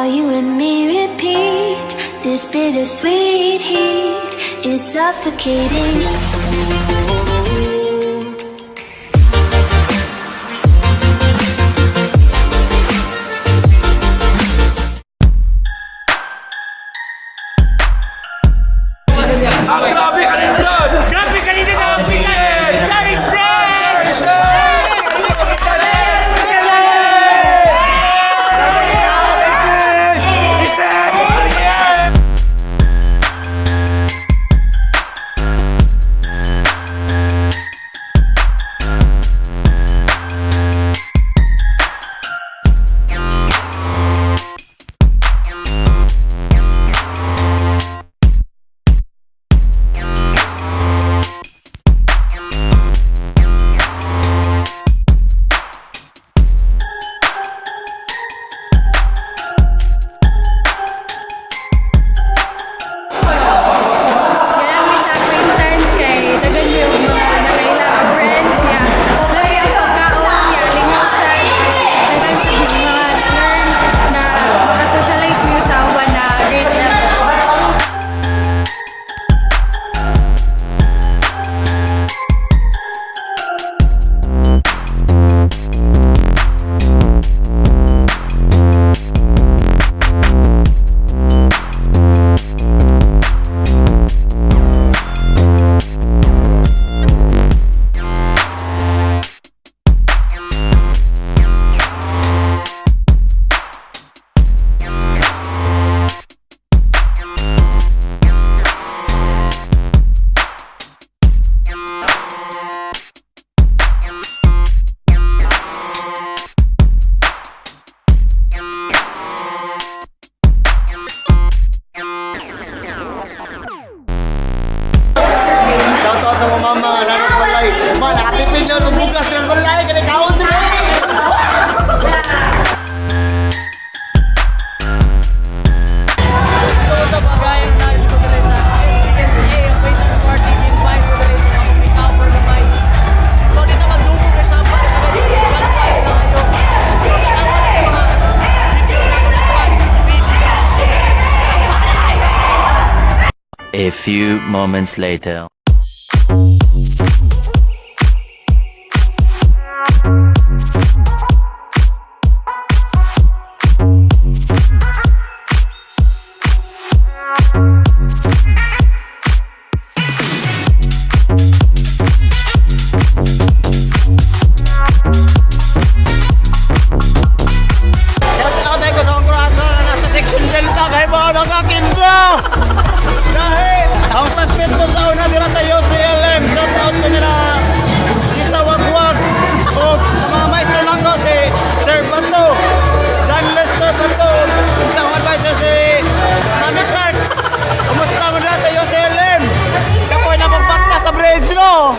all you and me repeat. This bittersweet heat is suffocating. Ah, grabe kanina! Grabe kanina na ang Sorry, sir! Yan mi sa acquaintance kay daghan yung mga nakaila ka friends niya. Lahi ang pagkaon niya, lingaw sa daghan sa mga learn na ka-socialize mo sa uban na grade level. Shout out sa mga mama, nanong balay. Ma, nakatipid na ng bugas ng balay, kaya kaon sila. So what's up, mga guys? Nice to dali sa SCA Acquaintance Party. Invite ko dali sa mga may cover na may. So dito magluto ka sa para sa mga 1.5 na ayo. So tanawa na yung mga video na itong A few moments later. Shout out tayo sa akong kurasa na nasa section Delta, kaya ba ako nakakinsa? Dahil, ang suspect ko sa una dira sa UCLM, shout out ko nila Lisa Wagwag, o sa mga maestro lang ko, si Sir Bato, John Lester Bato, sa akong advisor si Mami Clark. Kumusta mo na sa UCLM? Kapoy na pagpakta sa bridge, no?